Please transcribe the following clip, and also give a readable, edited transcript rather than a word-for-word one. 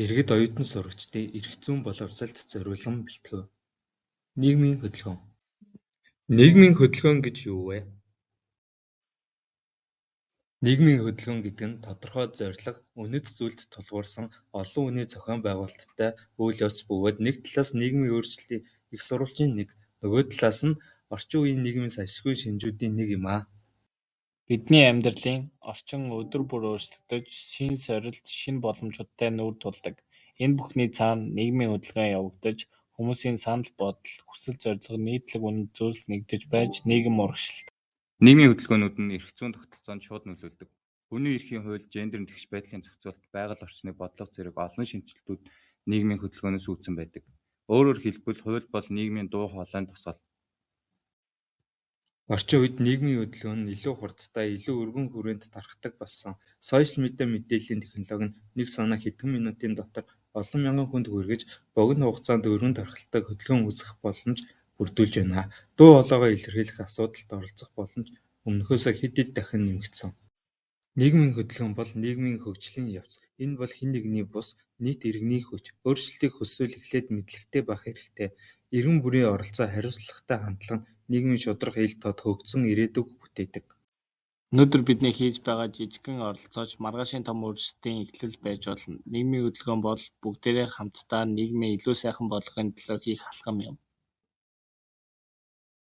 Иргэд, оюутан сурагчдын эрх зүйн боловсролд зориулан бэлтгэв. Нийгмийн хөдөлгөөн. Нийгмийн хөдөлгөөн гэж юу вэ? Нийгмийн хөдөлгөөн гэдэг нь тодорхой зорилго, үнэт зүйлд тулгуурсан олон хүний зохион байгуулалттай үйл явц бөгөөд нэг талаас нийгмийн өөрчлөлтийн эх сурвалжийн нэг, нөгөө талаас нь орчин үеийн нийгмийн салшгүй шинжүүдийн нэг юм. Бидний амьдралын орчин өдөр бүр өөрчлөгдөж, шинэ сорилт, шинэ боломжуудтай нүүр тулдаг. Энэ бүхний цаана нийгмийн хөдөлгөөн явагдаж, хүмүүсийн санал бодол, хүсэл зорилго, нийтлэг үнэт зүйлс нэгдэж байж нийгэм урагшилдаг. Нийгмийн хөдөлгөөнүүд нь эрх зүйн тогтолцоонд шууд нөлөөлдөг. Хүний эрхийн хууль, гендерийн тэгш байдлын зохицуулалт, байгаль орчны бодлого зэрэг олон шинэчлэлтүүд нийгмийн хөдөлгөөнөөс үүдсэн байдаг. Өөрөөр хэлбэл, хууль бол нийгмийн дуу хоолойн дусал. Орчин үед нийгмийн хөдөлгөөн нь илүү хурдтай, илүү өргөн хүрээнд тархдаг болсон. Сошиал медиа мэдээллийн технологи нь нэг санааг хэдхэн минутын дотор олон мянган хүнд хүргэж, богино хугацаанд өргөн тархалтай хөдөлгөөн үүсгэх боломж бүрдүүлж байна. Дуу хоолойгоо илэрхийлэх, асуудалд оролцох боломж өмнөхөөсөө хэд хэд дахин нэмэгдсэн. Нийгмийн хөдөлгөөн бол нийгмийн хөгжлийн явц. Энэ бол хэн нэгний бус, нийт иргэний хүч. Өөрчлөлтийг хүсвэл эхлээд мэдлэгтэй байх хэрэгтэй. Иргэн бүрийн оролцоо, хариуцлагатай хандлага нь нийгмийн шударга, ил тод, хөгжсөн ирээдүйг бүтээдэг. Өнөөдөр бидний хийж байгаа жижигхэн оролцоо ч маргаашийн том өөрчлөлтийн эхлэл байж болно. Нийгмийн хөдөлгөөн бол бүгдээрээ хамтдаа нийгмээ илүү сайхан болгохын төлөө хийх алхам юм.